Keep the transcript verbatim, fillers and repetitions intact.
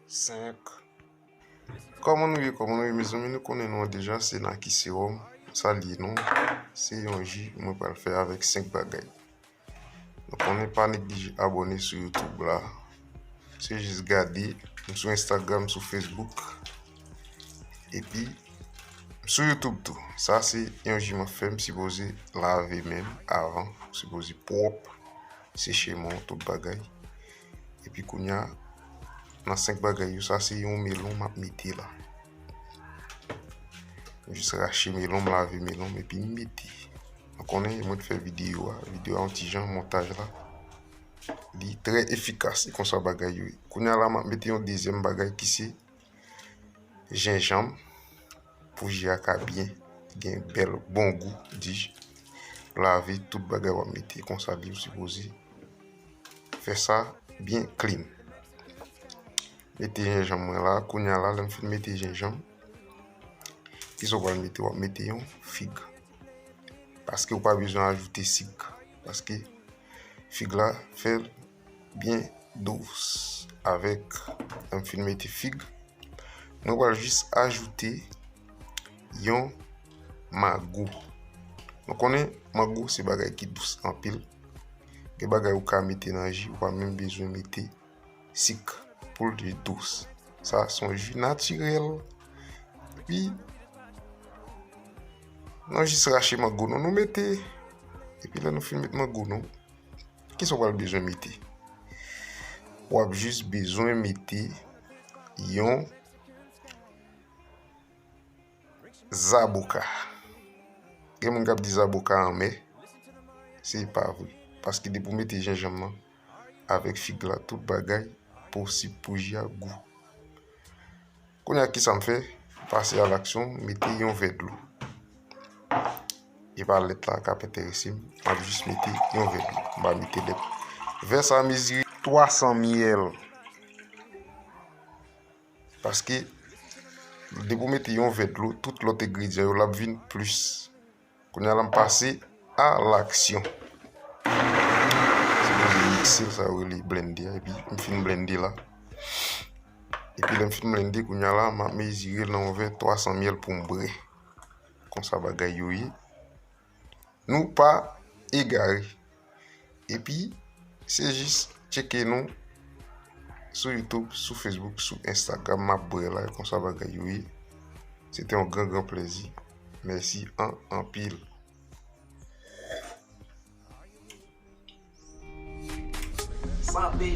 Senk. Kòman nou ye, kòman nou ye, mezanmi? Nou konnen non deja, se Naki Serum. Sa l ye non. Se yon ji mwen pral fè avèk senk bagay. Nou konnen, pa neglije abòne sou YouTube la. Se jis gade. M sou Instagram, sou Facebook. Epi, m sou YouTube tou. Sa se yon ji m ap fè, m sipoze lave men m avan. M sipoze pwòp, seche men w, tout bagay. Epi kounye a, nan senk bagay yo, sa se yon melon m ap mete la. M jis rache melon, m lave melon m, epi m mete. Nou konnen, mwen t fè videyo a, videyo a yon ti jan, montaj la. Li trè efikas, se konsa bagay yo ye. Kounye a la, m ap mete yon dezyèm bagay ki se jenjanm. Pou ji a ka byen gen bèl bon gou, di lave tout bagay w ap mete konsa, li ou sipoze fè sa byen clean. Mete jenjanm mwen la, kounye a la, lè m fin mete jenjanm, kisa w pral mete? W ap mete yon fig. Paske ou pa bezwen ajoute sik. Paske fig la fè l byen dous. Avèk, lè m fin mete fig, mwen pral jis ajoute yon mango. Nou konnen mango se bagay ki dous anpil. Gen bagay ou ka mete nan ji, ou pa menm bezwen mete sik pou l dous. Sa se yon ji natirèl. Epi, nou jis rache mango nou, nou mete. Epi lè nou fin met mango nou, kisa w pral bezwen mete? W ap jis bezwen mete yon zaboka. Gen moun k ap di zaboka anmè. Se pa vre. Paske depi w mete jenjanm nan avèk fig la, tout bagay posib pou ji a gou. Kounye a, kisa m fè? Pase a laksyon, mete yon vè dlo. E pa lèt la k ap enterese m, m ap jis mete yon vè dlo. M pa mete lèt. Vè sa mezire twa san mililitè. Paske, depi w mete yon vè dlo, tout lòt engredyan yo, l ap vin plis. Kounye a la, m pase a laksyon. Sipoze mikse, sa yo rele blende a, epi m fin blende la. Epi lè m fin blende, kounye a la, m ap mezire l nan yon vè twa san mililitè pou m bwè. Konsa bagay yo ye. Nou pa egare. Epi, se jis tcheke nou sou YouTube, sou Facebook, sou Instagram, m ap bwè la, e konsa bagay yo ye. Se te yon gran, gran plèzi. Mèsi an, anpil. Sante.